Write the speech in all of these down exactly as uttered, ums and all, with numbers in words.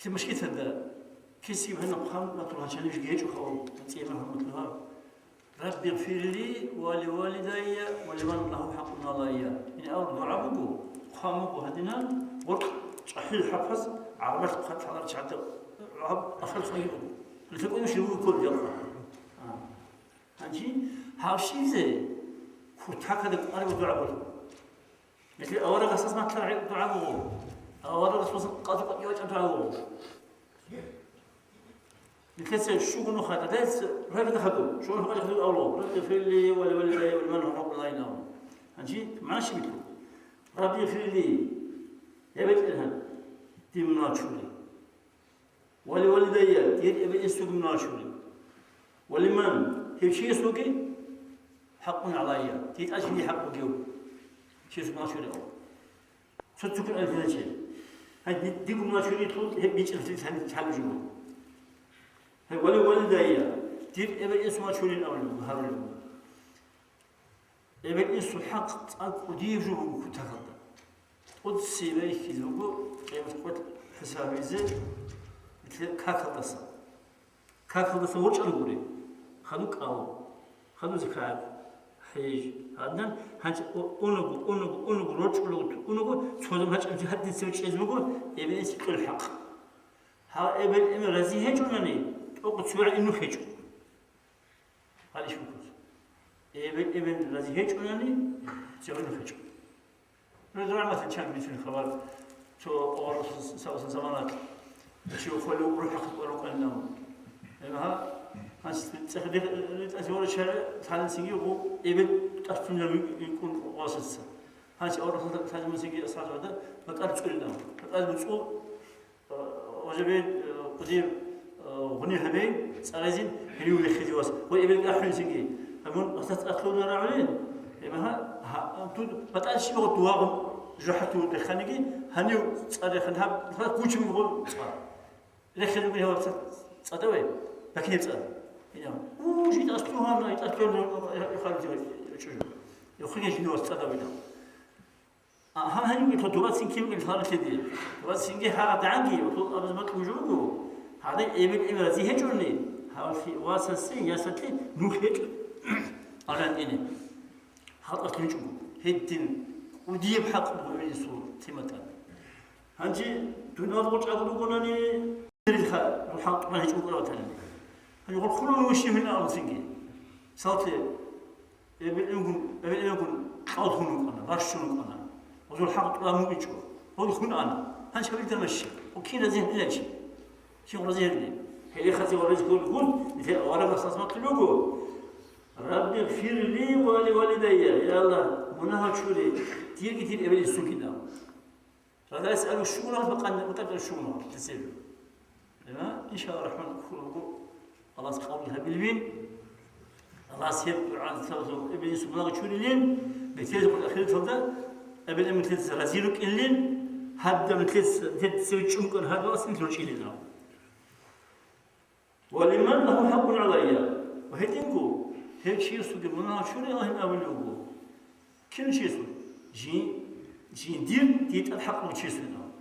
Лъимашкитада киси гьанна хъван батур гьачаниб жиги гьечӀо хавал, цӀияб хӀурматалъугьа. Рабби гъфирли ва ли валидайя ва лиман лагьу хӀакъун гӀалайя. Ин авр дугӀа буго, хъван буго гьадинан, гъоркь чӀахӀил хӀапаз гӀарабалъ хъван лъалар чагӀда гьаб ахир цӀуги буго. Лъикъуни шивги кколги гьаб. А. Гьанже гьав щивзе кутакалда кӀвараб дугӀа буго. Мисал, аварагасдаса матлъараб дугӀа буго. Аварагасдаса къаду къватӀивачӀараб дугӀа буго. Мисал, щуго нухалъ, дадаса рагьдахъаду, щуго нухалъ хадур авлу, «Рабби гъфирли ва ли валидайя ва лиман гьаракъулайнав». Гьанже маши битӀу. «Рабби гъфирли», я БетӀергьан, дир мунагьал чури. «Ва ли валидайя», дир эбел-инсуги мунагьал чури. «Ва лиман», гьев чиясулги, «хӀакъун гӀалайя», дир тӀад жиндие хӀакъ бугев чиясул мунагьал чури. Цо-цоккун алхиначе. Гьай, ди-, диго мунагьал чурилъул гьеб бичӀчӀалъи лъан-, лъалеб жо. Гьай, «Ва ли валидайя», дир эбел-инсул мунагьал чурин абулеб, гьарулеб. Эбел-инсул хӀакъ цӀакъ кӀудияб жо буго кутакалда. Къудси байхьизе буго къиямат къоялъ хӀисабизе какалдаса. Какалдаса ворчӀараб гури. Хадуб кӀал, хадуб закат, хӀеж. Гьадин гьанчи о-, унаго, унаго, унаго, рорчӀулаго, унаго, цо зам гьачӀамцин гьадин цеве чӀезе буго, эбел-инсул кьол хӀакъ. Гьав эбел-эмен рази гьечӀунани, тӀокӀ цо гӀаги нух гьечӀо. Гьале щиб букӀуна? Эбел-эмен рази гьечӀунани, цеве нух гьечӀо. Нуж рагӀматан чан бицун хабар, цо аварагас саллаллагьу гӀалайгьи ва саллам заманалъ, чи хвалив рухӀахъе кӀвар рукӀанин абун. Гьеб гьа, гьанс цӀех ритӀ-, ритӀазе вара чагӀи, лъалин цинги гъу эбел тӀасцунилан вукӀун васасца. Гьанс аварагас лъалин цинги асхӀабзабада бакӀал цӀулин абун. БакӀал буцӀул, Гъожабе, э, кӀудияб, э, гъуниб гьабе, цӀарайзин гьенив рехизе вас. Ва эбел ахӀунцинги. Гьабун, гьасда цӀар лъугьуна рагӀулин. Гьеб гьа, гьа, тун батӀалщиб гъо дугьа жо хӀалтӀи вугеханиги, гьанив цӀар рехин гьаб, гьаб гучи вуго цӀар. Рехизе вугин гьав ца-, цӀадаве, бакинеб цӀар. Гьенав. У, жи тӀас лъугьана, тӀас лъугьана, я, я, я, я, я, чӀужу. Я, хуге жинивас цӀадаве. А, гьан гьанив итла дурацин кин ил гьаралъе дие. Дурацинги гьагъадагӀанги, гьудул абаз макьун жо буго. Гьадай эбел-эмен рази гьечӀони, гьав лъи-, васасе, ясалъе нух гьечӀо. Аран ине. ХӀалтӀалъ гьечӀого. Гьедин кӀудияб хӀакъ буго эбел-инсул тематан. Гьанже дунал гъоркьа ругонани, Рилха, рухӀал тӀубан гьечӀо вукӀараватани. Гьанже гъоркь хулун вугищ гьуна абуцинги. Мисаллъи, эбел-эменгун, эбел-эменгун кьал хун вукӀана, барщун вукӀана. Гъозул хӀакъ тӀубан вугичӀо. Гъол хун ана. Гьанже гьабилда маши. Гъо кин рази гьабилан чи. Чи гъо рази гьабилан. Гьеле хасие ва рази гьабилгун, нилъер аварагас асмакълъи буго. Рабби гъфирли ва ли валидайя. Я Аллагь, мунагьал чури, дирги дир эбел-инсулгин абун. Радайс абу шугьунал бакъан мутӀакӀал шугьунал тесеб. Эма, иншалла рахман, хьул буго, Аллагьас къабул гьабилвин. Аллагьас гьеб дугӀа цалъун эбел-инсул мунагьал чурилин, бетелъ ахираталда эбел-эмен нилъеца рази рукӀинлин, гьадаб нилъеца, нилъеца цеве чӀункӀун гьадаб асин лъурчӀилин. Ва лиман лагьу хӀакъун гӀалайя. Ва гьединго, гьев чиясулги мунагьал чури Аллагьин абулев вуго. Кин чиясул? Жин, жиндир дитӀа хӀакъ буго чиясулин абун.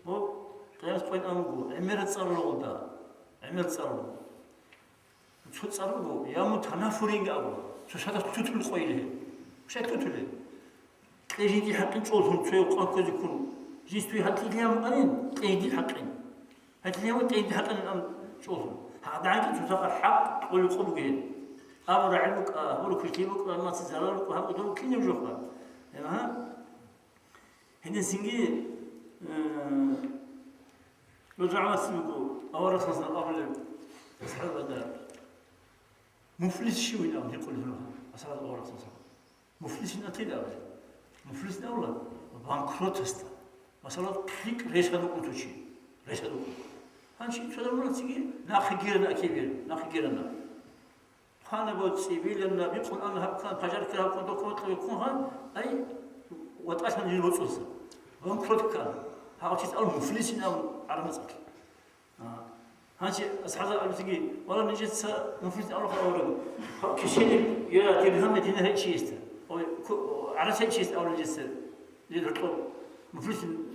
Ва къиямас къвайин абун буго, гӀемер цӀар ругода, гӀемер цӀар руго. Цо цӀар руго, я мутанаффиринги абула, цо шагьат лъутун къойиле гьеб. Щай лъутулеб? Кьей жинди хӀакъин чӀоллъун, цояв къан кквезе ккун. Жинс дуе гьатӀилъи гьамукӀанин, кьей жинди хӀакъин. ГьатӀилъи гьамукӀан кьей жинди хӀакъин ам чӀоллъун. ГьадагӀанги цоцахъа хӀакъ кьолеб къо бугеб. Абу рагӀи букӀа, абу кушлъи букӀа, амма ци зарар букӀа, гьаб кӀодо кинаб жоха? Гьеб гьа? Гьединлъидал, э, ружагӀалъ буго, аварагас абулеб, асхӀабзабада, муфлис щивин абун гьикъулеб буго, асхӀабзабада аварагас. Муфлисин атила абулеб. Муфлисин абула банкротасда. Масала, лъикӀ рес гьабун чи. Рес гьабун. Гьанже цо заманаялъ цинги нахъе гирана акибир, нахъе гирана. Хъана боцӀи, вилана, бикъун ана гьаб ккан, пажаркир гьаб ккан, дохъ ватӀа бикъун гьаб, ай, ватӀалъан жив боцӀулса. Банкрот ккан. Гьав чияс ал муфлисин абун гӀараб мацӀалъ. А. Гьанже асхӀабзабада абуцинги, вала, нижеца муфлисин абулаха авараг. Гьав кишени, я, диргьам я динар гьечиясда. Ой, ку-, гӀарац гьечиясда авараг нижеца. Дир гьоркьоб муфлисин